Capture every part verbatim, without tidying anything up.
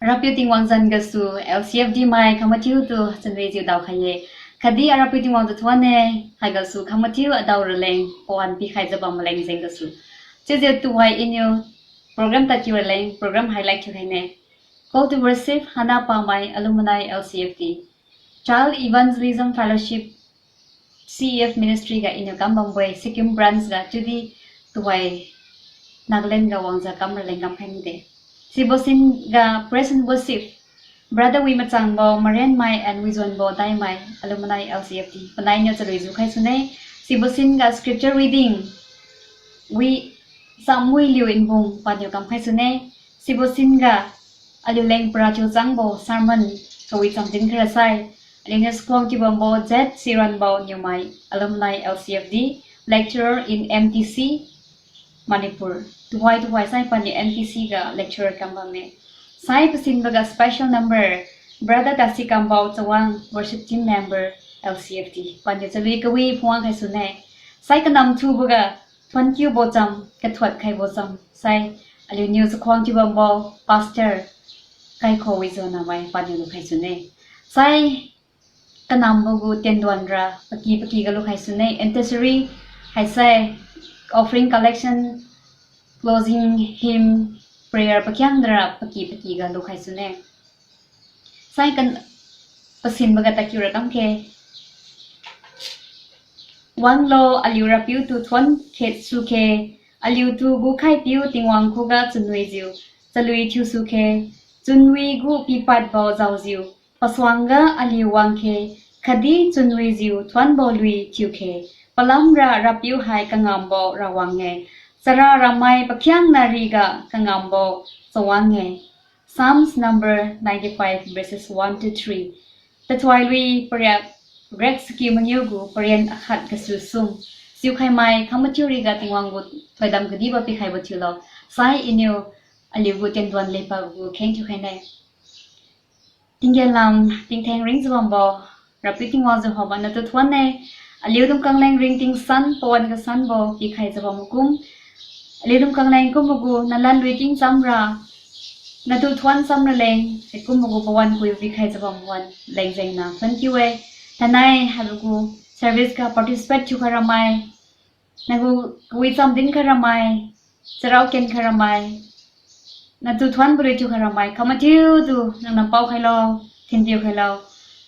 Arapiu Tingwang zan gasu, L C F D mai khamathiutu chunwijiu daokhai-e. Khatdi Arapiu Tingwang tu thuon-e, haigasu khamathiu adao raleng pawan pikhaijiu bam maleng jeng gasu. Chiujiu tuhoi iniu program tadkiu raleng program highlight thiukhaine. Call to Worship, Hana Pamai, Alumni L C F D. Child Evangelism Fellowship, C E F Ministry ga iniu kam bambo-e, Sikkim Branch ga chiudi tuhoi Nagaland ga wangjiu kam raleng kamkhai mide. Sibo sin ga Praise and Worship, Brother Wi Machangbo, Marianmai and Wizuanbo Daimai, Alumni L C F D, panainiu chalui jukhai sune. Sibo sin ga Scripture Reading, Wi Samwiliu Inbung paniu kamkhai sune. Sibo sin ga aliuleng para thiuchangbo sermon kawi chamdin khairasai, aliuniu sakhuang thiubambo Z Siranbo Niumai, Alumni L C F D, Lecturer in M T C, Manipur. Tuhoi tuhoi sai paniu M T C ga lecturer kam bamme. Sai pasinbo ga special number, Brother Tasi Kambao Chawang, Worship Team Member, L C F D, paniu chalui kawi phungwang khai sune. Sai kanam thubo ga thuonkiubo cham, kathuat khaibo cham sai, aliuniu sakhuang thiubambo Pastor Kaikho Wizonamai paniu lukhai sune. Sai kanambo gu tienduan ra paky paky ga lukhai sune, intercessory, haisai offering collection, closing hymn, prayer pakhiangdara paky paky ga lukhai sune. Sai kan pasinbo ga tadkiu ra kamkhe. Wanglo aliu Rapiu tu thuon khe sukhe, aliutu gukhaipiu Tingwang khuga chunwijiu chalui thiu sukhe, chunwi gu pipadbo jaojiu pasuangga aliu wangkhe, khatdi chunwijiu thuonbo lui thiukhe, palamra Rapiu hai kangambo Rawang-e, chara ramai pakhiangna riga kangambo Chawang-e. Psalms number ninety-five, verses one to three. Tathuai lui pariak, rek saki mangiu gu paren akhat gasu sum. Siukhaimai khamathiu riga Tingwang gu thoidam kadibo pikhaibo thiulo. Sai iniu aliu gu tienduan lepa gu kheng thiukhaine. Tinggen lam tingtheng ringjiu bambo Rapiu Tingwang Jehovah, natu thuon-e. Aliu lungkangleng ringting san pawan kasanbo pikhaijiu bam makum, aliu lungkangleng kumbo gu nalan lui tingcham ra, natu thuon cham raleng haikumbo gu pawan kui pikhaijiu bam wan leng jengniu thuonkiu-e. Thainai haibo gu service ga participate thiukhai ramai, nagu kawi cham dinkhai ramai, charao kenkhai ramai, natu thuonbo lui thiukhai ramai khamathiutu nangniu paokhailo, thinpiukhailo.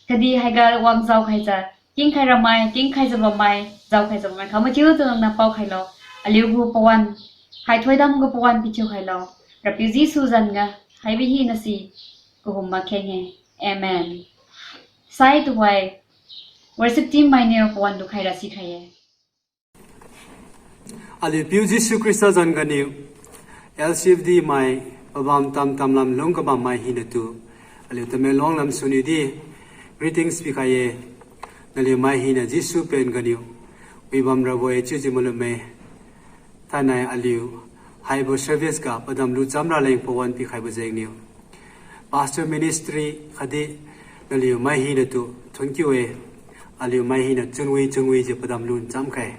Khatdi haiga wang jaokhaijiu kingkhai ramai, kingkhaijiu bammai, jaokhaijiu bammai khamathiutu nangniu paokhailo. Aliu gu pawan, hai thoidam gu pawan pithiukhailo. Rapiu Jesu zan ga haibo hina si kahum makheng-e. Amen. Sai tuhoi worship team mainiu pawan lukhai ra sikhai-e. Aliu Piu Jesu Khrista zan ganiu, L C F D mai pabam tamtam lam lung kabammai hinatu, aliu Tamenglong lamsu niudi greetings pikhai-e. Naliu mai hina Jesu pen ganiu wibam rabo-e chiujiu malumme. Thainai aliu haibo service ga padam lu cham raleng pawan pikhaibo jengniu, Pastor Ministry khatdi naliu mai hinatu thuonkiu-e. Aliu mai hina chunwi chunwijiu padam lu nchamkhai.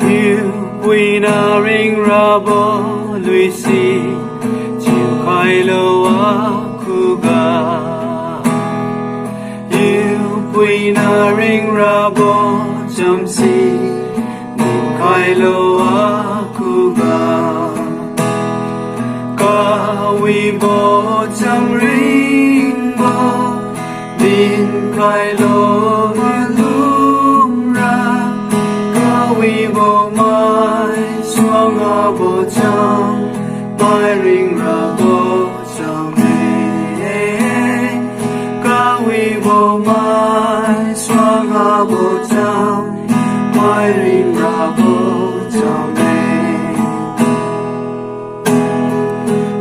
Hiupuina ringrabo luisi chiukhailo akhuga, Hiupuina ringrabo chamsi dinkhailo akhuga, kawibo chamringbo dinkhailo alungra, kawibo mai suangabo cham mai ringrabo chame. Kawibo mai suangabo cham mai ringrabo chame.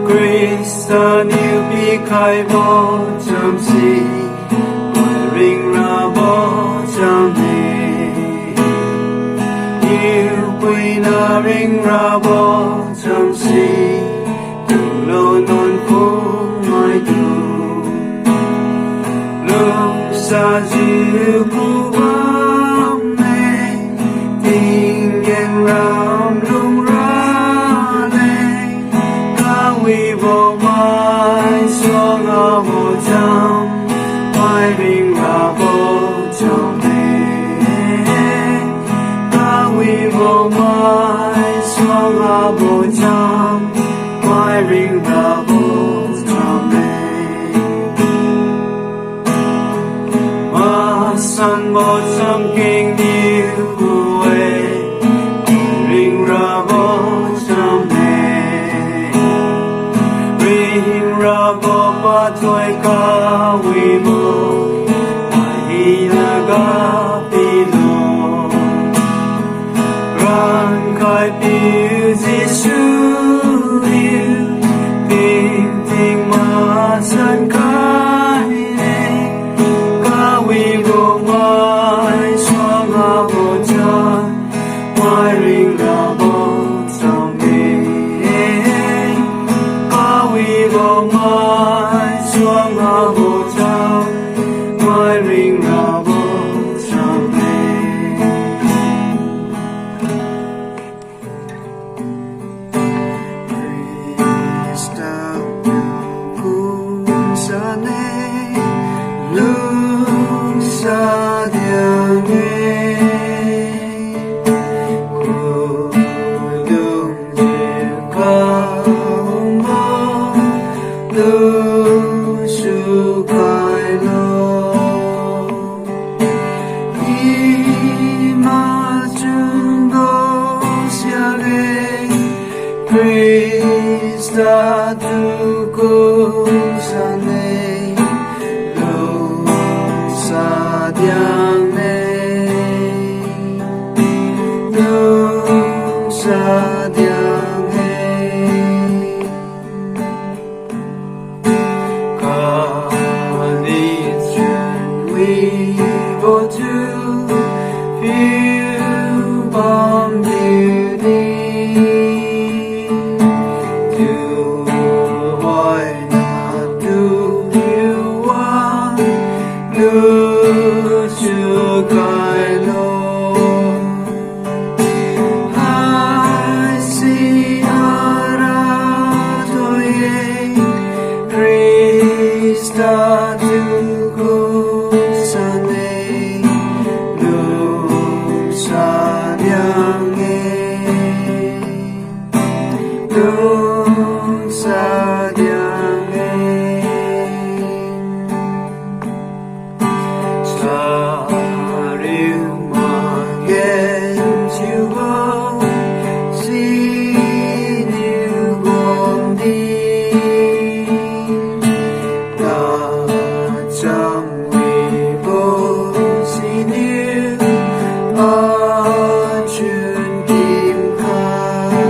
Khrista niu pikhaibo chamsi mai ringrabo chame. Hiupuina ringrabo chamsi tunglo nonphung maitu lungsajiu kubamme. Wibo maisuang rabo cham, mai ring rabo cham-e. Kawibo maisuang rabo cham, mai ring rabo cham-e. Masanbo chamkeng niu gu-e, ring rabo cham-e. Ring rabo pathoi kawibo, mai hinaga pilo. Rankhai piu Jesu niu, tingting masan khaine, kawibo maisuang rabo cham, mai ring rabo cham-e. Kawibo maisuang rabo cham, mai ring rabo cham-e. Khrista kum sane, lungsa diang-e. Khudung jiu kahumbo, lungsu khailo. I machunbo siakge, Khrista tu kum sane, lungsa diang-e, lungsa diang-e. Kali chun wibo tu piu bamdi, tu wai na tu piu wa, lungsu khailo. Haisi aratoi-e, Khrista tu kum sane, lungsa diang-e, lungsa diang-e. Sariu magen thiubo siniu guangdi, tacham wibo siniu achun kimkhai.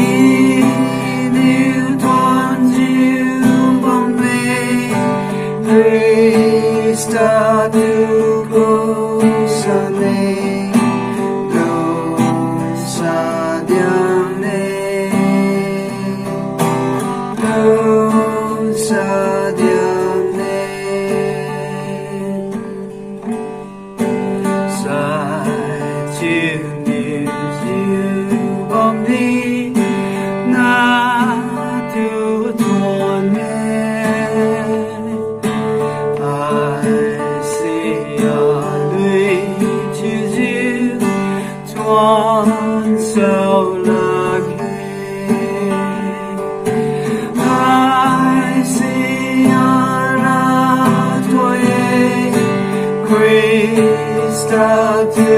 Iniu thuonjiu bamme, Khrista tu kum sane, lungsa diang-e, lungsa diang-e. Sai chiu niu chiu bamdi, natu thuonne. Haisi alui chiujiu thuon sao lakge. Haisi aratoi-e, Khrista tu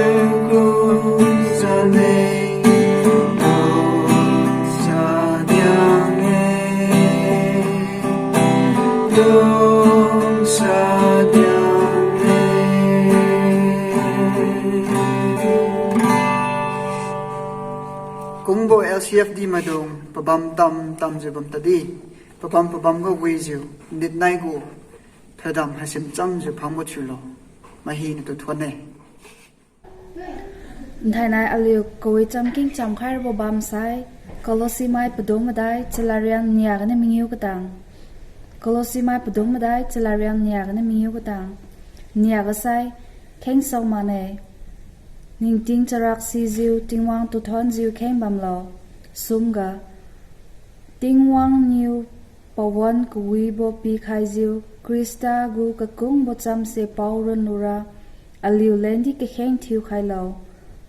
kum sane, lungsa diang-e, lungsa diang-e. Kungbo L C F D maidung pabam tam tamjiu bam tadi, pabam pabam ga wijiu, nitnai gu thadam hasim chamjiu phangbo thiulo, mai hinatu thuonne. Nthainai aliu kawi chamkeng chamkhai rabo bamsai, Kolosi mai padung madai chalariang nia ganiu mangiu katang. Kolosi mai padung madai chalariang nia ganiu mangiu katang. Nia gasai, kheng sao mane. Ningting charak sijiu Tingwang tu thuonjiu kheng bamlo. Sumga, Tingwang niu pawan kawibo pikhaijiu, Khrista gu kakungbo chamse paoran lura, aliu lengdi kakheng thiukhailo.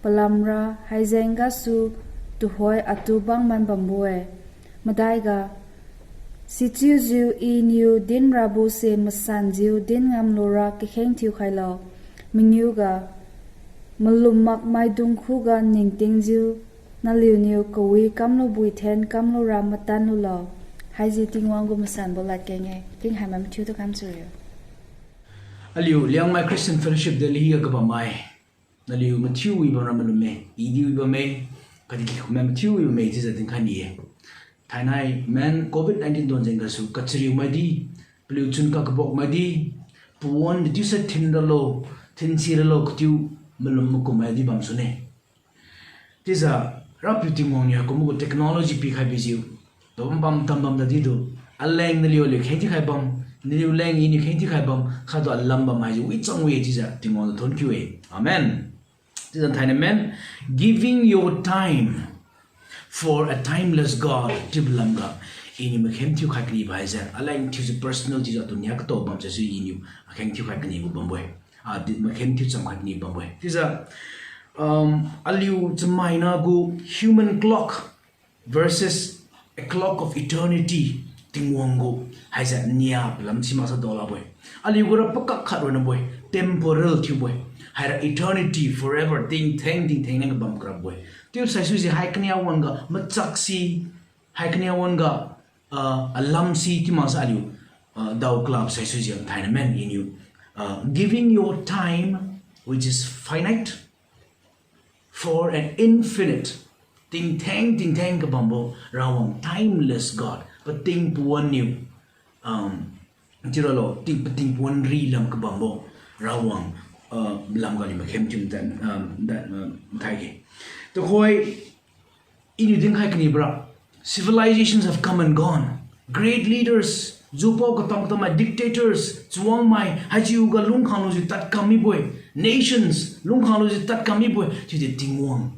Palamra haijeng gasu tuhoi atu bang man bambo-e. Madaiga, sichiujiu Iniu din rabose masanjiu din ngamlura kakheng thiukhailo. Mangiuga, malum makmaidung khuga ningtingjiu, naliuniu kawi kamlubui then kamlura matan lulo. Haise Tingwang gu masanbo ladkeng-e, tinghaimai mathiutu kamchiu-e. Aliu Liangmai Christian Fellowship Delhi ga kabammai, naliu mathiu wi bamra malumme, idi wi bamme, khatdi kikhunmai mathiu wi bamme chiujiu dinkhai ni-e. Thainai men covid nineteen don jeng gasu kachariumaidi, paliu chun kakabokmaidi, pawan dechiusai thin ralo, thinsi ralo katiu malum makummaidi bamsune. Chiujiu Rapiu Tingwang niu haikumbo gu technology pikhai bijiu, tobam bam tambam dadidu, aleng naliu aliu kheng thiukhai bam, naliu leng Iniu kheng thiukhai bam, khatdu alam bam haise wichang wi-e chiujiu Tingwang tu thonkiu-e. Amen. Chiujiu thainai men, giving your time for a timeless God chiubo lamga, Iniu makhem thiukhai kanibo haise aleng thiujiu personal chiujiu atu nia kataw bamsai sui Iniu akheng thiukhai kanibo bambo-e. Ah, di makhem thiu chamkhai kani bambo-e. Chiujiu, um, aliu chamaina gu human clock versus a clock of eternity, Tingwang gu haise nia palam si maksa daolabo-e. Aliu gu ra pakak khat ronna bo-e, temporal thiubo-e. Haira eternity, forever, tingtheng tingtheng leng kabam karabo-e. Chiusai suiji hai kania wan-ga machaksi, hai kania wan-ga, ah, alamsi chiu maksa aliu, ah, dao kalap sai suiji thainai men Iniu, ah, giving your time, which is finite, for an infinite, tingtheng tingtheng kabambo Rawang, timeless God, pating pawan niu, um, chiuralo, ting pating pawan ri lam kabambo Rawang, uh, lamga aliu makhem thiu madan, um, da, uh, mathaige. Tuhoi, Iniu dinkhai kanibo ra, civilizations have come and gone. Great leaders, jupao katam katam mai, dictators, chawang mai, haichiuga lungkhang lujiu tadkam mibo-e. Nations, lungkhang lujiu tadkam mibo-e. Chiudi Tingwang,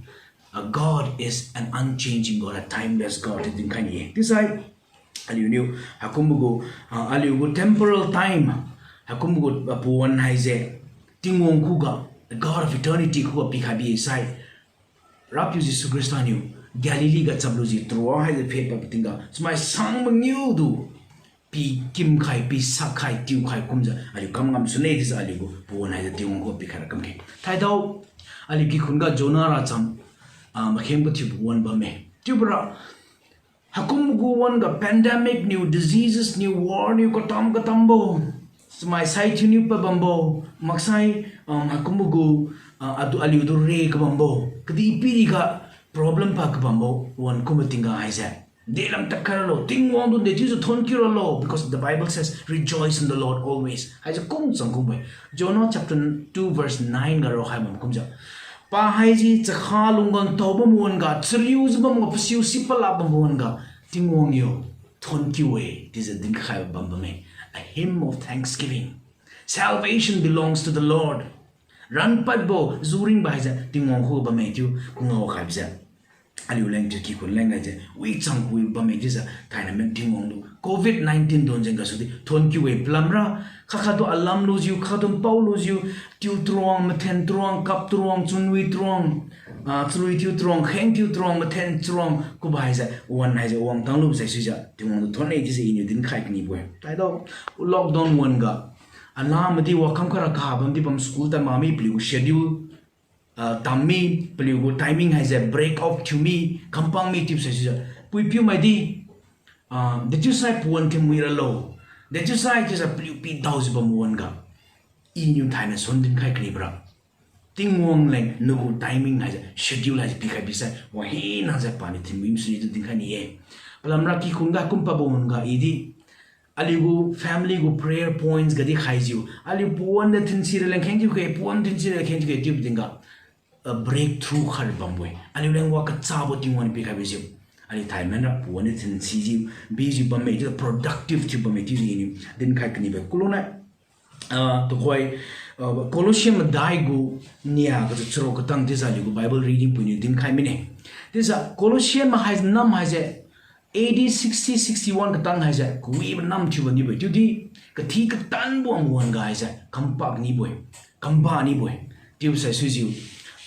a God is an unchanging God, a timeless God, chiu dinkhai ni-e. Chiusai, aliuniu haikumbo gu, ah, aliu gu temporal time, haikumbo gu, ah, pawan haise, Tingwang khuga, the God of eternity khuga pikhai bi sai, Rapiu Jesu Khrista niu Galilee ga chaplujiu taruang haise phet pad tingga, chamai sang mangiutu pikim khai, pisak khai, tiu khai kumjiu aliu kam ngam sune chiujiu aliu gu pawan haise Tingwang khuga pikhai ra kamkhe. Thaidao, aliu kikhun ga Jonah racham, ah, makhem kathiubo wan bamme. Chiubo ra, haikumbo gu wan-ga pandemic niu, diseases niu, war niu, katam katambo, chamai sai thiuniu pabambo, maksai, um, haikumbo gu, ah, atu aliutu re kabambo, kadihpiriga problem pa kabambo wan kumbo tingga haise, delam tadkhai ralo, Tingwang tu dechiujiu thonkiu ralo, because the Bible says, rejoice in the Lord always. Haise kum chang kumbo-e. Jonah chapter two verse nine ga raokhai bam kumjiu, pa haise chakha lungga ntaobo wan-ga, chariujiu bamga pasiu si palak bambo wan-ga, Tingwang niu thonkiu-e chiujiu dinkhai bam bamme. A hymn of thanksgiving. Salvation belongs to the Lord. Ranpadbo, juringbo haise Tingwang khuga bamme chiu kungao khaibo se. Aliu leng chiu kikhun leng haise wichang kawi bamme chiujiu thainai men Tingwang tu covid nineteen don jeng gasudi thonkiu-e. Palamra, khattu alam lujiu, khattu npao lujiu, tiu taruang, mathen taruang, kap taruang, chunwi taruang, ah, chalui thiu taruang, kheng thiu taruang, mathen taruang, kubo haise, wan haise, wangtang lubo sai suijiu Tingwang tu thon-e chiujiu Iniu dinkhai kanibo-e. Thaidao, lockdown wan-ga, anahmadi wakam khara kaha bamdi bam school tad makmi paliu schedule, ah, tammi, paliu gu timing haise break off thiumi, kampangmi chiubo sai suijiu, puipiu maidi, ah, dechiusai pawan thin wi ralo, dechiusai chiusai paliu pidaojiu bam wan-ga, Iniu thainai suan dinkhai kanibo ra, Tingwang leng nagu timing haise, schedule haise pikhai bisai, wahinajiu paniu thin wi masuni tu dinkhai ni-e. Palamra kikhun ga kum pabo wan-ga Idi aliu gu family gu prayer points gadi khaijiu, aliu pawan niu thinsi raleng kheng thiukhe, pawan thinsi raleng kheng thiukhe chiubo tingga, a breakthrough khat bambo-e. Aliu leng wa kachabo Tingwang niu pikhai bijiu, aliu thainai menra pawan niu thinsijiu, bijiu bamme chiu productive thiu bamme chiujiu Iniu dinkhai kanibo-e. Kulunai, ah, tuhoi, ah, Colossian madai gu nia gasu charuk katang chiujiu aliu gu Bible reading puiniu dinkhai mine. Chiujiu Colossian mahai nam haise, A D sixty, sixty-one katang haise kawibo nam thiubo nibo-e. Chiudi kathi katanbo wang wan-ga haise kampak nibo-e, kamba nibo-e. Chiusai suijiu,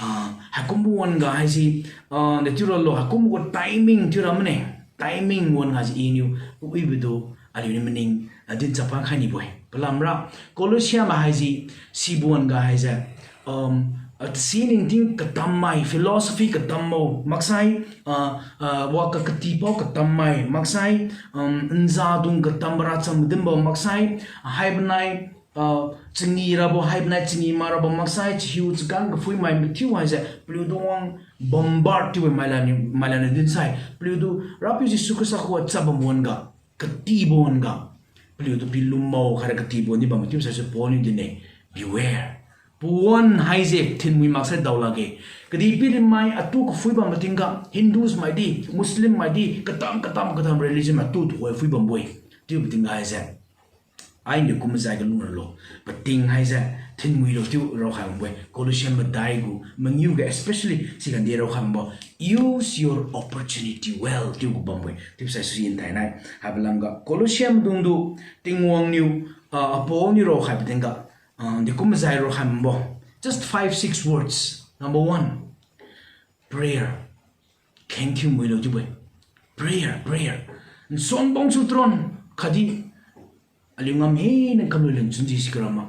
ah, haikumbo wan-ga haise, ah, de chiuralo haikumbo gu timing chiura mane. Timing wan-ga haise iniu kawibo tu aliuniu maning, ah, din chapa khai nibo-e. Palamra, Colossia ma haise, sibo wan-ga haise, um, ah, tasi ningting katammai, philosophy katambo maksai, ah, ah, wa ka katipao katammai maksai, um, nzadung katambo racham dinbo maksai, haibo nai, ah, changi rabo, haibo nai changi ma rabo maksai, chahiu chagan kaphuimai mathiu haise paliutu wang bombard thiu-e, mailan, mailan dinsai paliutu Rapiu Jesu Khrista khuga chap bam wan-ga, katibo wan-ga, paliutu pilumbo khaira katibo ni bam thiu saise Paul niu dinne, beware. Pawan haise thinmui maksai daolakge. Kadihpiri mai atu kaphuibam matingga, Hindus maidi, Muslim maidi, katam katam katam religion mai atu tuhoi phuibambo-e. Chiubo tingga haise, ai niu kum majai ga lungralo, pating haise thinmuilo chiu raokhai bambo-e. Colossian madai gu mangiu ga especially sigan de raokhai bambo, use your opportunity well chiubo bambo-e. Chiusai suijiu nthainai haibo lamga Colossian maidungtu Tingwang niu, ah, Paul niu raokhaibo tingga, ah, dekum majai raokhai bambo, just five, six words. Number one, prayer. Kheng thiu muilo chiubo-e. Prayer, prayer. Nsuan bangsu tron khatdi aliu ngam hina kamlu leng chunji sikarama,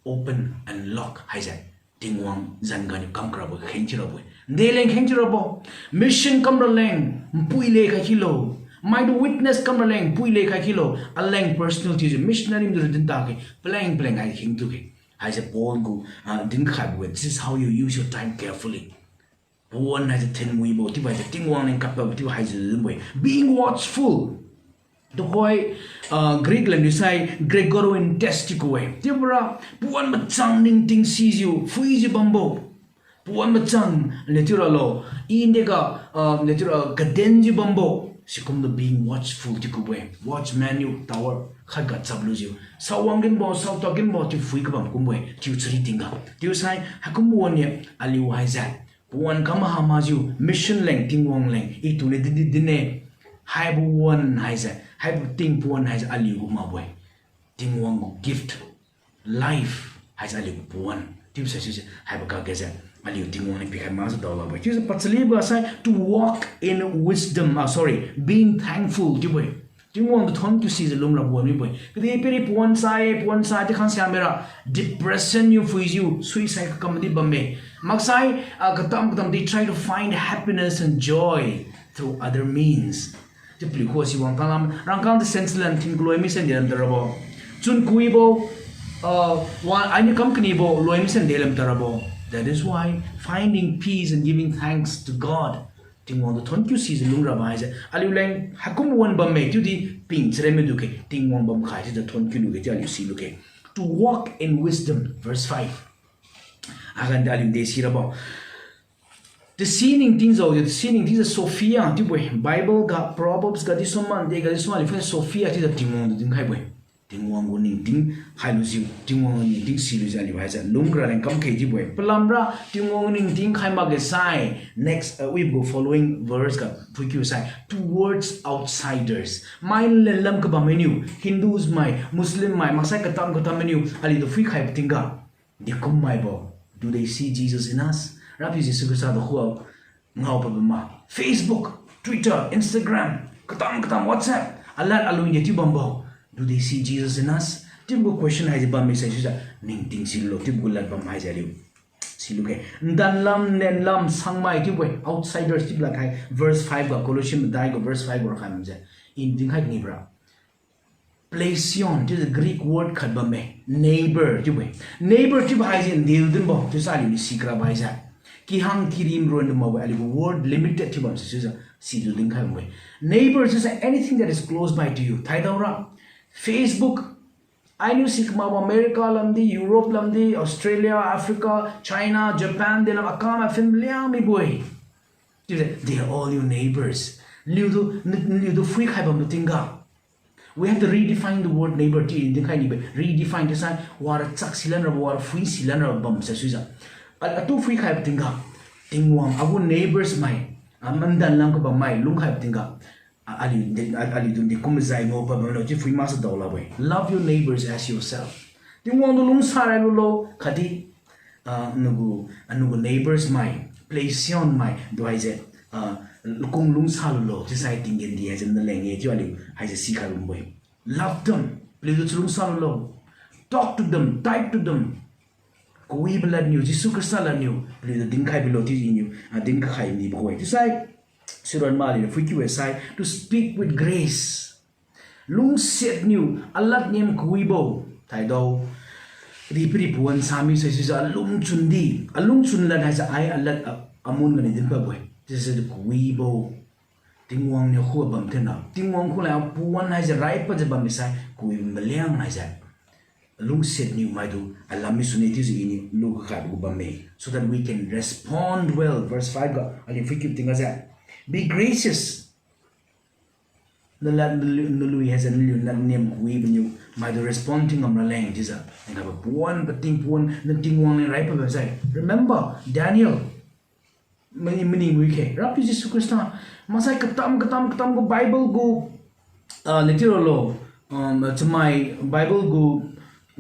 open and lock haise Tingwang zan ganiu kam karabo kheng thiurabo-e. Nde leng kheng thiurabo. Mission kam raleng npui lekhai khilo. Maitu witness kam raleng npui lekhai khilo. Aleng personal thiujiu missionary maidung din take. Paleng paleng hai kheng thiuke. Haise Paul gu, ah, dinkhaibo-e. This is how you use your time carefully. Pawan haise thinmuibo chiubo haise Tingwang leng kaptabo chiu haise dinbo-e. Being watchful. Tuhoi, ah, Greek lamniu sai Gregorian test chiu ku-e. Chiubora pawan machang ningting sijiu phuijiu bambo. Pawan machang, lechiuralo, i ndega, ah, lechiura kadenjiu bambo. Sikumtu being watchful chiu kubo-e. Watchman niu tower khatga chaplujiu, sawang ginbo, saotak ginbo chiu phui kabam kumbo-e. Chiu chari tingga. Chiusai haikumbo wan-e aliu haise pawan kam maha makjiu mission leng Tingwang leng itu ne dindi dinne. Haibo wan haise, haibo tingpawan haise aliu gu makbo-e. Tingwang gu gift, life haise aliu gu pawan. Chiusai sise haibo kage jiu aliu Tingwang niu pikhai makjiu daolakbo-e. Chiujiu pachalibo sai to walk in wisdom, ah, sorry, being thankful chiubo-e. Tingwang tu thon kiu sijiu lungrabo mibo-e. Kadihpiri pawan sai, pawan sai chiu khang siam mira, depression niu phuijiu suicide kakamdi bamme. Maksai, ah, katam katam they try to find happiness and joy through other means. Chiu paliu khuga si wang tanglam, rangkang de sense lan thin kaloi mission de lam tarabo. Chun kuibo, ah, wa ainiu kam kanibo loi mission de lam tarabo. That is why finding peace and giving thanks to God, Tingwang tu thon kiu sijiu lungrabo haise aliu leng haikum wan bamme chiudi ping chare midu ke, Tingwang bam khai chiujiu thon kiu luge chiu aliu silu ke. To walk in wisdom, verse five. Agan de aliu de sirabo. Tasi ningting jaojiu, tasi ningting jiu Sophia chiubo-e, Bible ga, Proverbs ga di summa, de ga di summa, aliu phui Sophia chiujiu Tingwang tu dinkhaibo-e. Tingwang gu ningting khailujiu, Tingwang gu ningting silujiu aliu haise lungra leng kamkhe chiubo-e. Palamra Tingwang gu ningting khai makge sai, next, uh, wibo gu following verse ga phuikiu sai, towards outsiders. Mai lenlam kabam mainiu, Hindus mai, Muslim mai, maksai katam katam mainiu aliutu phuikhaibo tingga, dekum maibo, do they see Jesus in us? Rapiu Jesu Khrista tu khuga ngao pabam ma? Facebook, Twitter, Instagram, katam katam WhatsApp, alad alui ne chiu bambo, do they see Jesus in us? Chiubo gu question haise bam mi sai suijiu ningting silulo, chiubo gu lad bam haise aliu silu ke. Ndan lam, nen lam, sangmai chiubo-e, outsiders chiubo lad khai, verse five ga, Colossian madai ga verse five ga rakhai bamjiu, i dinkhai kani bra. Plesion chiujiu Greek word khat bamme, neighbor chiubo-e. Neighbor chiubo haise ndiu dinbo chiusai aliu ni sikrabo haise, kihang kirim ron lu makbo-e, aliu gu word limited thiu bam si chiujiu situ dinkhai bambo-e. Neighbor chiusai anything that is close by to you. Thaidao ra, Facebook, ainiu si kamakbo America lamdi, Europe lamdi, Australia, Africa, China, Japan de lam akam a film liang mibo-e. Chiujiu they are all your neighbors. Liutu, n-, liutu phuikhai bambo tingga, we have to redefine the word neighbor chiu dinkhai nibo-e. Redefine chiusai wara chak silan rabo, wara phui silan rabo bam sai suijiu, a, atu phuikhaibo tingga, Tingwang agu neighbors mai, a, mandan lam kabammai lungkhaibo tingga, A, aliu di, a, aliu dun di kum zai ngao pabamlo chiu phui masa daolabo-e. Love your neighbors as yourself. Tingwang tu lungsa rai lulo, khatdi, ah, nagu, ah, nagu neighbors mai, pleasure mai, duhaijiu, ah, kung lungsa lulo, chiusai tinggen di haise naleng-e chiu aliu haise sikhai bambo-e. Love them, paliutu chalungsa lulo. Talk to them, type to them. Kawibo ladniu, Jesu Khrista ladniu, paliutu dinkhai bilo chiu iniu, ah, dinkhai nibo-e. Chiusai, siron ma aliu phuikiu-e sai, to speak with grace. Lungsiat niu, alad niam kawibo, thaidao. Kadihpiri pawan sami sai sijiu alungchun di, alungchun lad haise ai alad a, amun ganiu dinpabo-e. Chiujiu kawibo. Tingwang niu khu bam thinra. Tingwang khulai pawan haise raipadjiu bammi sai, kawibo maliang haise. Lungsiat niu maitu alam misune chiujiu iniu lu kakhat gu bamme. So that we can respond well. Verse five ga, aliu phuikiu tingga se. Be gracious. Nalad, nalu-, nalui haise naliu lad niam kawibo niu maitu respond thing ngam raleng chiujiu. Nangkaba pawan, pating pawan, na Tingwang leng raipabam sai. Remember, Daniel. Mani, maning wi khe. Rapiu Jesu Khrista. Maksai katam, katam, katam gu Bible gu, ah, literal lo. Um, chamai Bible gu,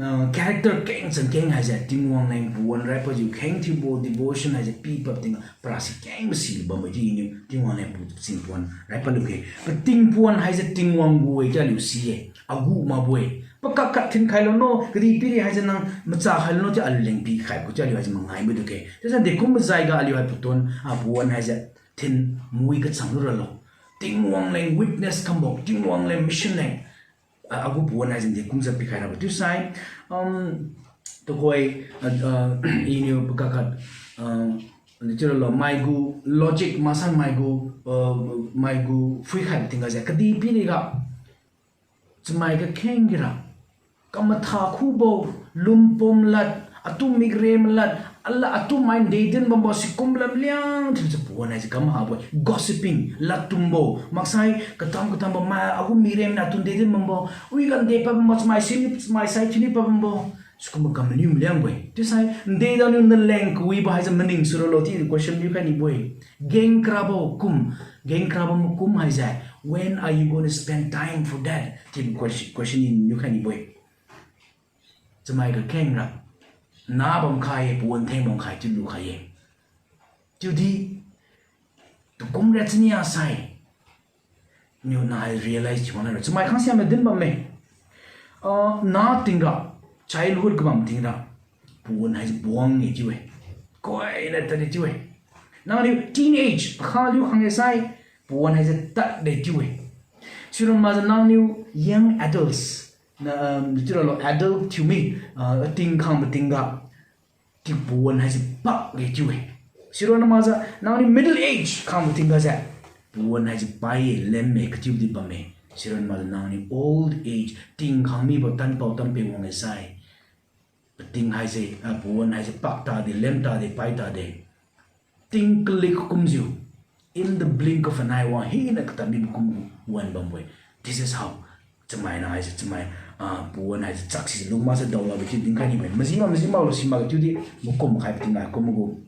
ah, character keng chan keng haise. Tingwang leng pawan raipadjiu kheng thiubo devotion haise pipad tingga. Parasi keng masi bambo di iniu. Tingwang leng pu sin pawan raipad lu khe. Pating pawan haise Tingwang gu-e chiu aliu si-e. Agu makbo-e. Pakak kak thin khailo no, kadihpiri haise nang macha khailo no chiu aliu leng pikhai gu chiu aliu haise mangai madu khe. Chiusai dekum mazai ga aliu hai paton, ah, pawan haise thin mui kachang lu ralo. Tingwang leng witness kambo, Tingwang leng mission leng. Ah, agu pawan haise dekum jiu pikhai rabo. Chiusai, um, tuhoi, ah, ah, iniu pakak kak, ah, literal lo, maigu logic maksai maigu, ah, maigu phuikhai tingga se. Kadihpiri ga. Chamai kakheng gira. Kamatha khubo, lumpom lad, atu mikrem lad, ala atu mai nde din bambo sikum lad liang thiujiu pawan haise kam habo-e. Gossiping, ladtumbo, maksai katam katambo mai agu mikrem na atu nde din bambo, wi ga nde pabambo chamai sini, chamai sai thiuni pabambo. Sikumbo kam maniu maliangbo-e. Chiusai, nde dao niu naleng kawibo haise maning suralo chiu question niu khai nibo-e. Geng karabo kum, geng karabo makum haise, when are you going to spend time for that? Chiu question, question niu khai nibo-e. Chamai kakheng ra. Na bamkhai-e, pawan theng bamkhai chiu lukhai-e. Chiudi, tukum ria chania sai. Niu nai realize thiu wan ra. Chamai khangsiam na din bamme. Ah, na tingra, childhood kabam tingra. Pawan haise buang-e chiu-e. Koina tadi chiu-e. Nangniu teenage, pakha liu khang-e sai. Pawan haise tadde chiu-e. Siron makjiu nangniu young adults. Na, um, chiuralo adult thiumi, ah, tingkhang matingga. Tiu pawan haise pak-e chiu-e. Siron makjiu nangniu middle age khang matingga se. Pawan haise pai-e, lem-e, kachiudi bamme. Siron makjiu nangniu old age, tingkhang mibo tanpao tanpe wang-e sai. Pating haise, ah, pawan haise pak tade, lem tade, pai tade. Ting kalik kumjiu. In the blink of an eye, wa hina katadmi kum wan bambo-e. This is how. Chamai na haise, chamai, ah, pawan haise chaksi lung makse daolabo chiu dinkhai nibo-e. Maji mak, maji maklo simak chiudi, makum khai pating nai kum gu.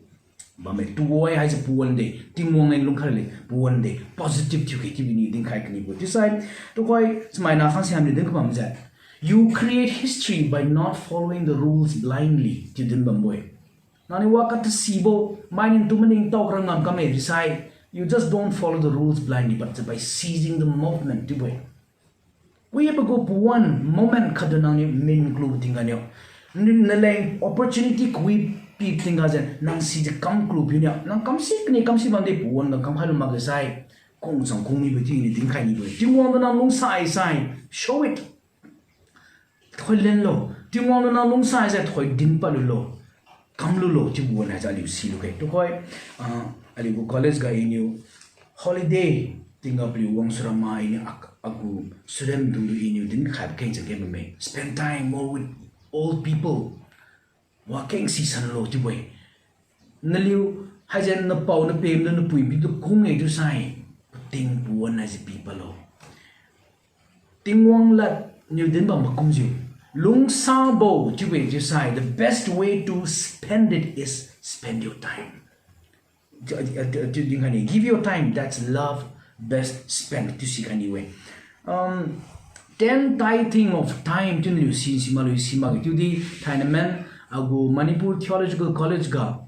Bamme tuhoi haise pawan de, Tingwang leng lungkhai le, pawan de, positive thiu khe chiubi niu dinkhai kanibo. Chiusai, tuhoi, chamai na khangsiam niu din kabam se. You create history by not following the rules blindly. Chiu din bambo-e. Nangniu wa katasibo, mai ning tu maningtao kara ngam kamme chiusai. You just don't follow the rules blindly, but by seizing the moment chiubo-e. Wibo gu pawan moment khattu nangniu min kalu tingga niu. Naleng opportunity kawi pi tingga jiu nang sijiu kam kalu piu niu. Nang kamsi kani kamsi bamdi pawan ga kamkhai lu makge sai. Kung chang kung mibo chiu niu dinkhai nibo-e. Tingwang tu nang lungsai sai. Show it. Tuhoi lenlo. Tingwang tu nang lungsai sai tuhoi dinpad lulo. Kam lulo chiubo wan haise aliu silu khe. Tuhoi, ah, aliu gu college ga iniu holiday tingga paliu wang sura ma iniu ak-, agu studentdung tu iniu dinkhai keng chang keng bamme. Spend time more with old people. Wakeng sisanlo chiubo-e. Naliu haise napao napemtu napui pitu kung-e chiusai. Pating pawan haise pipadlo. Tingwang lad niu din bam makumjiu. Lungsabo chiubo-e chiusai. The best way to spend it is spend your time. Chiu, chiu, chiu, chiu dinkhai ne. Give your time. That's love. best spend chiu sikhai ni-e. Um, ten tithing of time chiu naliu si, si maklu si makge chiudi thainai men agu Manipur Theological College ga,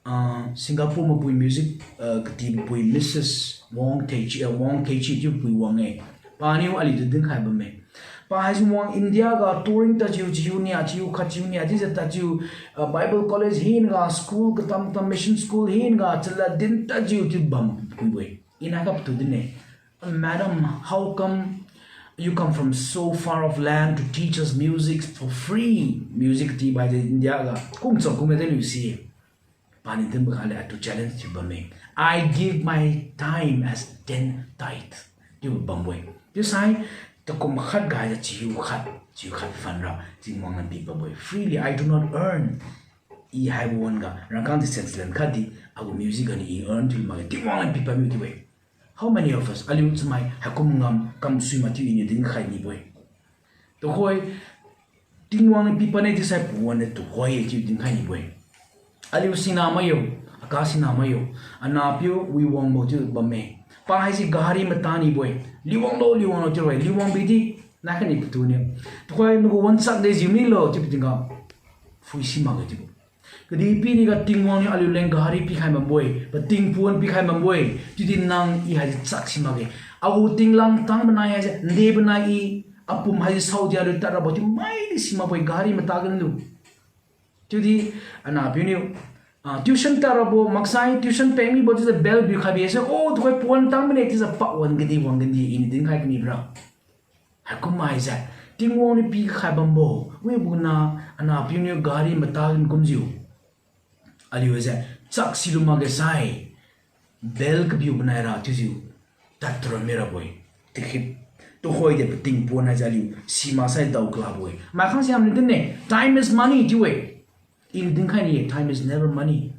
ah, Singapore mapui music, ah, katibo pui Missus Wong Kei Chi, ah, Wong Kei Chi chiubo pui wang-e. Paniu aliutu dinkhai bamme. Pa haise wang India ga touring tadjiu, chiu nia, chiu khat chiu nia, chiujiu tadjiu, ah, Bible college hinaga, school katam tam, mission school hinaga chalad din tadjiu chiu bam pui-e. Iniu kapatu din-e. Madam, how come you come from so far of land to teach us music for free? Music katibo haise India ga kungcham kumme di aliu si-e. Paniu dinbo kha aliutu challenge thiu bamme. I give my time as ten tithe chiu bambo-e. Chiusai, takum khat ga haise chiu khat, chiu khat phanra Tingwang niu pipabo-e. Freely, I do not earn. I haibo wan-ga rangkang di sense lan khatdi agu music ganiu i earn thiu makge, Tingwang niu pipamiu chiu-e. How many of us, aliu chamai haikum ngam kamsui mathiu iniu dinkhai nibo-e. Tuhoi, Tingwang niu pipane chiusai pawan niu tuhoi-e chiu dinkhai nibo-e. Aliu sina mai yo, aka sina mai yo, anahpiu Wiwangbo chiu bamme. Pa haise gari mata nibo-e. Liuwanglo, liuwanglo chiu-e, liuwang bidi, naikhat niu patu niu. Tuhoi nagu wanchak dejiu milo chiubo tingga, phui si makge chiubo. Kadihpiriga Tingwang niu aliuleng gari pikhai bambo-e, pating pawan pikhai bambo-e, chiudi nang i haise chak si makge. Agu tinglang tang banai haise, nde banai i, apum haise saodi aliu tadrabo chiu maidi si makbo-e gari mata ganlu. Chiudi, anahpiu niu, ah, tuition tadrabo maksai, tuition peng mibo chiujiu bell bikhai bi haise, oh, tuhoi pawan tang bine chiujiu pak wan gadi, wan gadi, iniu dinkhai kani bra. Haikum haise, Tingwang niu pikhai bambo, wibo na, anahpiu niu gari mata gan kumjiu, aliu haise, chak silu makge sai, bell kabiu banai ra chiujiu, tad tura mirabo-e. Tikhit, tuhoi de pating pawan haise aliu si maksai dao kalabo-e. Mai khang si hamniu din-e, time is money chiu-e. Iniu dinkhai ni-e, time is never money.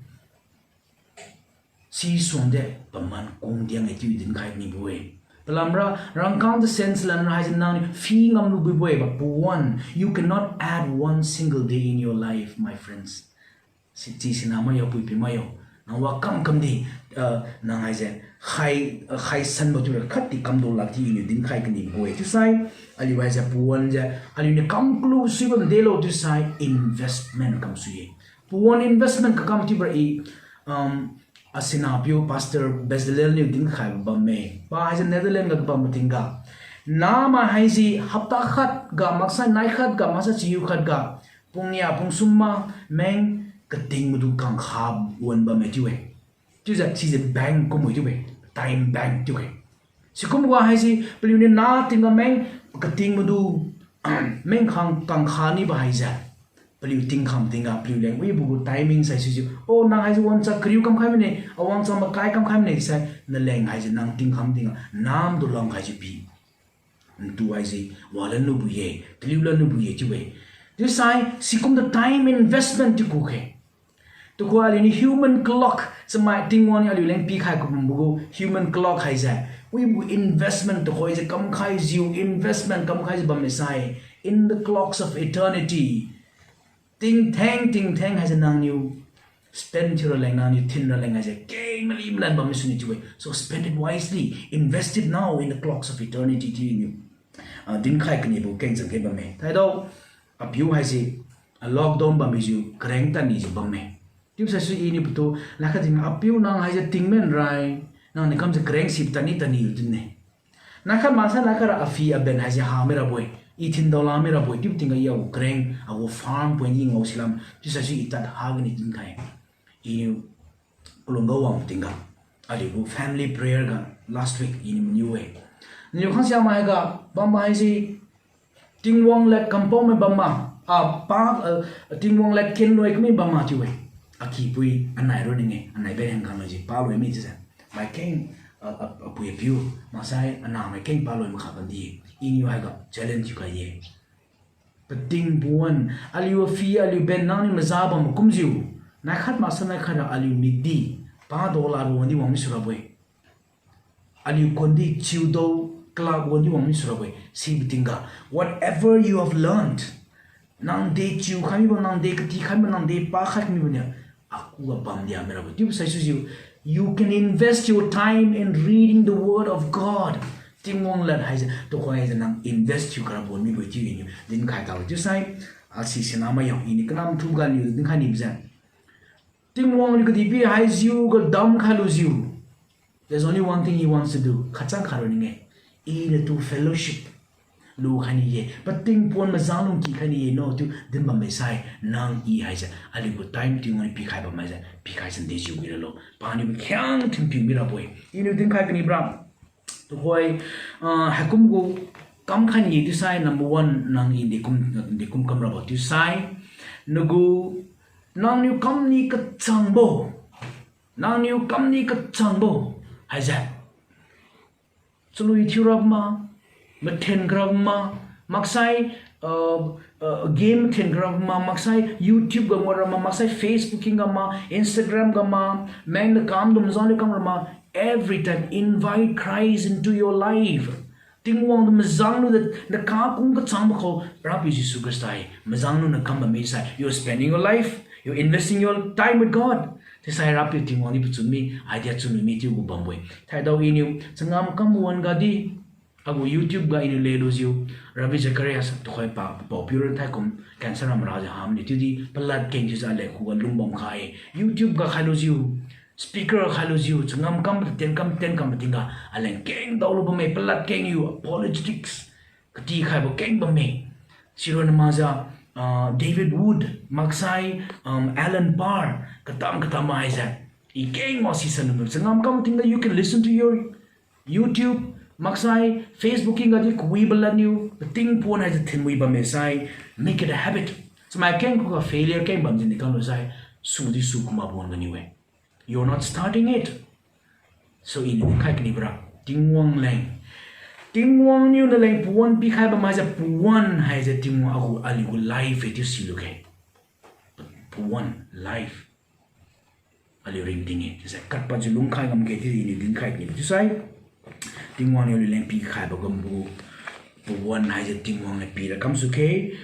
Sisuang de paman kungdiang-e chiu dinkhai nibo-e. Palamra rangkang di sense lanra haise nangniu phi ngamlu bibo-e, but pawan, you cannot add one single day in your life, my friends. Sichi sina mai yo, puipi mai yo. Nang wa kam kamdi, ah, nang haise, khai, ah, khai sanbo chiura khatdi kamdo lak di iniu dinkhai kanibo-e. Chiusai, aliu haise pawan jiu, aliuniu kam kalu suibam delo chiusai investment kamsui-e. Pawan investment kakam chiubora i, um, asinahpiu Pastor Bezalel niu dinkhai bamme. Pa haise Netherlands ga kabam matingga, namai haise hapta khat ga maksai nai khat ga maksai chiu khat ga pung nia pung sum ma meng kating madu kangkha wan bamme chiu-e. Chiujiu sijiu bank kumbo chiu-e, time bank chiu-e. Sikumbo haise paliuniu na tingga meng kating madu meng khang kangkha nibo haise, paliu tingkham tingga paliuleng wibo gu timing sai sijiu, oh, nang haise wangchak kariu kamkhai mine, awangchak makai kamkhai mine sai naleng haise nang tingkham tingga namdu lamkhaijiu pi. Ntu haise walan lubo-e, kaliu lan lubo-e chiu-e. Chiusai sikumtu time investment chiu kukhe. Tuhoi aliuniu human clock, chamai Tingwang niu aliuleng pikhai kabambo gu human clock haise, wibo investment tuhoijiu kamkhaijiu, investment kamkhaijiu bamme sai, in the clocks of eternity. Tingtheng tingtheng haise nangniu spend thiu raleng, nangniu thin raleng haise keng mali malan bam misuni chiu-e. So spend it wisely, invest it now in the clocks of eternity chiu niu, ah, dinkhai kanibo keng jang keng bamme. Thaidao, apiu haise, ah, lockdown bammijiu kareng tadnijiu bamme. Chiubo saisui iniu patu, lakha jing apiu nang haise tingmen rai, nangniu kamjiu kareng si tadni tadni dinne. Naikhat maksai naikhat ra aphi aben haise ha mirabo-e, i thin daola mirabo-e, chiubo tingga i agu kareng, agu farm point i ngao silam, chiu saisui i tad ha gani dinkhai. Iniu kalungga wang tingga, aliu gu family prayer ga last week iniu maniu-e. Naliu khang siamai ga bam haise, Tingwang lad kampao mi bam ma, ah, pa, ah, Tingwang lad kenloi kami bam ma chiu-e. Akipui anai roni-e, anai ben heng kang loiji paloi mi chiujiu. Maikeng, ah, ah, apui apiu, maksai anah maikeng paloi makha bamdi-e. Iniu haiga challenge thiukhai ye. Pating pawan, aliu aphi, aliu ben nangniu maza bam kumjiu, naikhat maksai naikhat ra aliu mikdi, pa daolabo wangdi wang misurabo-e. Aliu kundi chiudo club wangdi wang misurabo-e. Sibo tingga, whatever you have learned, nang de chiukhai mibo, nang de katikhai mibo, nang de pakhai mibo niu, akhuga bamdi mirabo-e. Chiubo saisuijiu, You can invest your time in reading the word of God. Tingwang lad haise, tuhoi haise nang invest thiu karabo mibo chiu iniu dinkhai tao chiusai, asi sina mai yao iniu kanam thuga niu dinkhai nibo jiu. Tingwang niu kadihpiri haijiu ga damkhai lujiu. There's only one thing he wants to do. Khatchang khairo ning-e. Iniu tu fellowship lukhai ni ye, pating pon mazang lungki khai ni ye, no, chiu dinbam maisai, nang i haise, aliu gu time Tingwang niu pikhai bam maise, pikhai sande jiu wi ralo. Paniu khiang thinpiu mirabo-e. Iniu dinkhai kani bra. Tuhoi, ah, haikum gu kam khai ni ye chiusai, number one, nang i dekum, dekum kam rabo chiusai. Nagu, nangniu kamni kachangbo. Nangniu kamni kachangbo. Haise. Chalui thiu rama, mathen karama, maksai, uh, uh, game mathen karama, maksai YouTube ga ngao rama, maksai Facebook king gama, Instagram gama, mengna kamdum zang niu kam rama, every time invite Christ into your life. Tingwang tu mazang lu de, nakakung kachangbo khou, Rapiu Jesu Khrista i, mazang lu na kam bamme sai, you're spending your life, you're investing your time with God. Chiusai Rapiu Tingwang di pachun mi, idea chunmi chiu gu bambo-e. Thaidao iniu, changam kam wan ga di, agu YouTube ga iniu lelujiu, Ravi Zacharias tuhoi pa, popular thaikum, cancer amra jiu hamniu chiudi, palad keng chiujiu aleng khuga lungbam khai-e. YouTube ga khailujiu, speaker khailujiu, changam kam, tien kam, tien kam tingga, aleng keng daolu bamme, palad keng niu, apologetics, katikhaibo keng bamme. Sironna makjiu, ah, David Wood, maksai, um, Allen Barr, katam katam haise. I keng wasi sanlu, changam kam tingga, you can listen to your YouTube, maksai, Facebook king ga di kawibo lad niu, pating pon haise thinwi bamme sai, make it a habit. Chamai keng khuga failure keng bam jini kamlu sai, sudi su kuma bon ganiu-e. You're not starting it. So iniu dinkhai kani bra, Tingwang leng. Tingwang niu naleng pawan pikhai bam maise pawan haise Tingwang agu aliu gu life e chiu silu khe. Pawan life. Aliu ringting e. Chiusai katpadjiu lungkhai ngam khe chiu iniu dinkhai kani chiusai. Tingwang niu aliu leng pikhaibo gambo gu pawan haise Tingwang niu pira kamsu khe.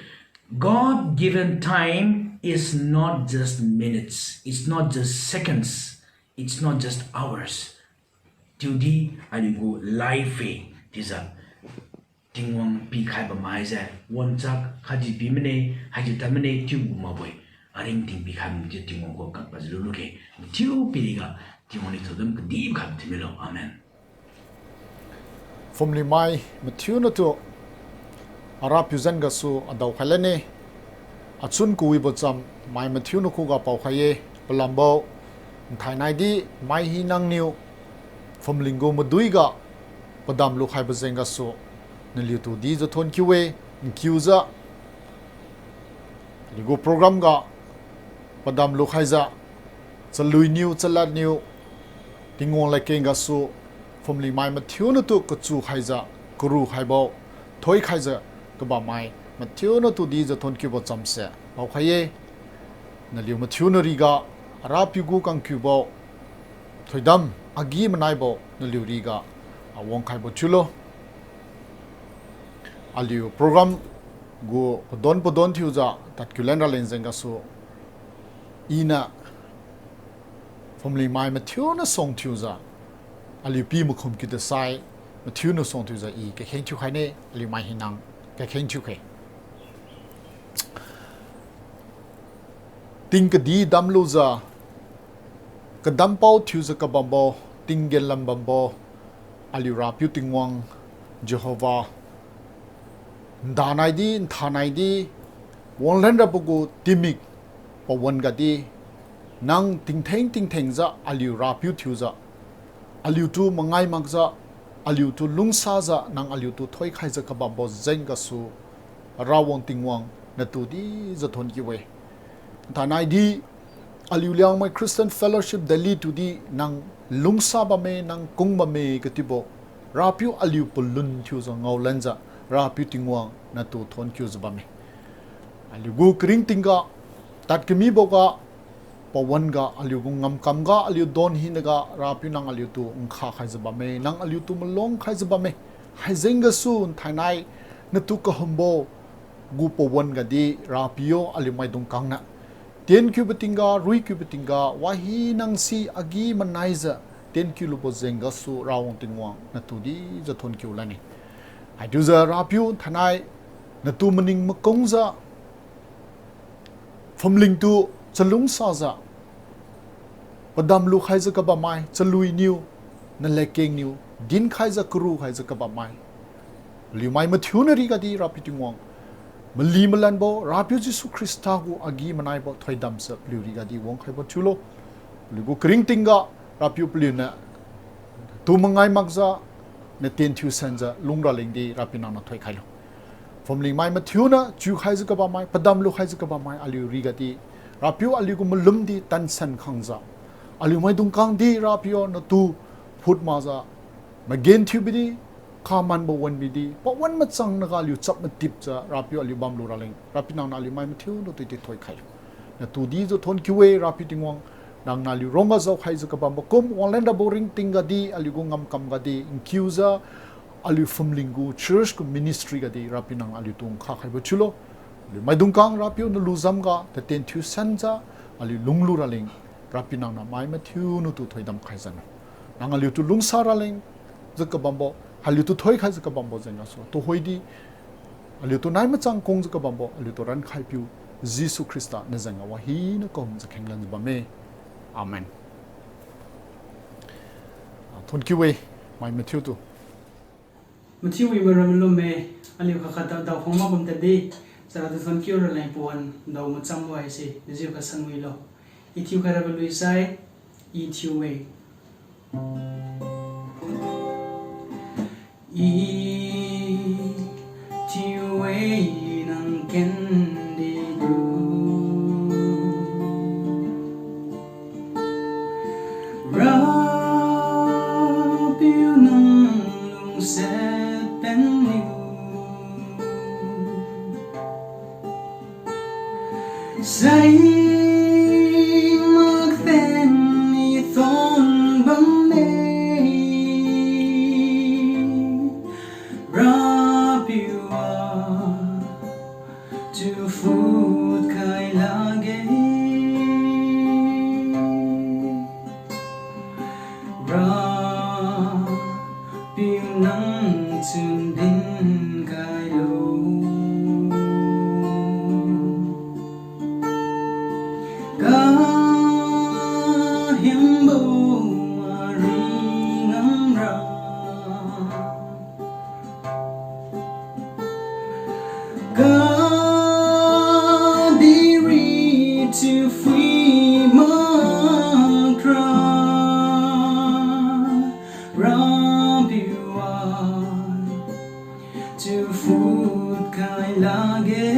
God-given time is not just minutes, it's not just seconds, it's not just hours. Chiudi aliu gu life e, chiujiu Tingwang pikhai bam haise, wanchak khatdi pi mane, haijiu tad mane chiu gu makbo-e. Aringting pikhai bam chiu Tingwang gu katpadjiu lulu khe. Mathiu piriga, Tingwang niu thoidam kadibo khat thiumilo. Amen. Phumlingmai mathiu natu, Arapiu zan gasu adao khai lane. Achun kawibo cham mai mathiu na khuga paokhai ye, palambo, nthainai di mai hinaniu, phumling gu madui ga, padam lukhaibo jeng gasu, naliutu dijiu thonkiu-e, nkiujiu, aliu gu program ga, padam lukhaijiu, chalui niu, chalad niu, Tingwang ladkeng gasu, phumlingmai mathiu natu kachu khaijiu, karu khaibo, thoi khaijiu, kabammai, mathiu natu dijiu thonkiubo chamse, paokhai ye. Naliu mathiu na riga, Arapiu gu kangkiubo, thoidam, agi-manaibo, naliu riga, awang khaibo thiulo. Aliu program gu padon padon thiujiu, tadkiu len raleng jeng gasu, iniu, phumlingmai mathiu na suang thiujiu, aliu pi makhum kiu tasai, mathiu na suang thiujiu i kakheng thiu khaine, aliu mai hinang kakheng thiu khe. Ting kadi damlujiu, kadampao thiujiu kabambo, tinggen lam bambo, aliu Rapiu Tingwang, Jehova, ndanai di, nthanai di, wanglan rabo gu timik, pawan ga di, nang tingtheng tingthengjiu aliu Rapiu thiujiu, aliutu mangai makjiu, aliutu lungsajiu, nang aliutu thoikhaijiu kabambo jeng gasu, Rawang Tingwang natu dijiu thonkiu-e. Nthanai di, aliu Liangmai Christian Fellowship Delhi tu di nang lungsa bamme, nang kung bamme katiubo, Rapiu aliu palun thiujiu ngaolanjiu, Rapiu Tingwang natu thonkiujiu bamme. Aliu gu karingting ga, tadkamibo ga, pawan ga, aliu gu ngamkam ga, aliu don hinaga, Rapiu nang aliutu nkha khaijiu bamme, nang aliutu malong khaijiu bamme. Haijeng gasu nthainai, natu kahumbo gu pawan ga di, Rapiu aliu maidung kangna Tenkiubo tingga, ruikiubo tingga, wahina si agi-manaijiu tenkiu lubo jeng gasu Rawang Tingwang natu dijiu thonkiu lane. Haichiujiu Rapiu thainai natu maning makungjiu phumlingtu chalungsajiu padam lukhaijiu kabammai, chaluiniu, naladkengniu dinkhaijiu karukhaijiu kabammai, aliu mai mathiuna rigadi Rapiu Tingwang, mali malanbo Rapiu Jesu Khrista gu agi-manaibo thoidamse paliu rigadi wangkhaibo thiulo. Paliugu karingtingga Rapiu paliuniu tu mangai makjiu, natien thiusanjiu lungralengdi Rapiu nangniu thoikhailo. Phumling mai mathiuna chiukhaijiu kabammai, padam lukhaijiu kabammai aliu rigadi, Rapiu aliugu malumdi tansan khangjiu, aliu maidungkangdi Rapiu natu phut makjiu, magenthiubidi, kamanbo wan-bidi, pawan machang naga aliu chap matipjiu Rapiu aliu bamlu raleng, Rapiu nangniu aliu mai mathiuna tudi thoikhailo. Natu dijiu thonkiu-e Rapiu Tingwang, nangniu aliu rongga jaokhaijiu kabambo kum wanglan rabo ringting gadi, aliugu ngamkam gadi nkiujiu, aliu phumling gu church gu ministry gadi Rapiu nangniu aliutu nkha khaibo thiulo. Aliu maidungkang Rapiu nalujamga tatien thiusanjiu, aliu lunglu raleng, Rapiu nangniu mai mathiunatu thoidam khaijano. Nang aliutu lungsa raleng jiu kabambo, aliutu thoikhaijiu kabambo jeng gasu tuhoidi, aliutu nai machang kungjiu kabambo, aliutu rankhaipiu Jesu Khrista najengga wahina kahumjiu khenglanjiu bamme. Amen. Ah, thonkiu-e, mai mathiutu. Mathiu-e, maram lumme, aliu khat khat dao phungma bam tadi, charatu thonkiu raleng pawan dao macham haise najiu khat sanwilo. I thiukhai rabo lui sai, I thiu-e. I thiu-e nang kendi tu, Rapiu nang lungsiat penliu, sai mak then I thon bamme, Rapiu a, tu phut khai lakge. Rapiu nang chun dinkhailo. Kahembo ari ngamra, kadihpiri thiuphui makra, Rapiu a, tu phut khai lakge.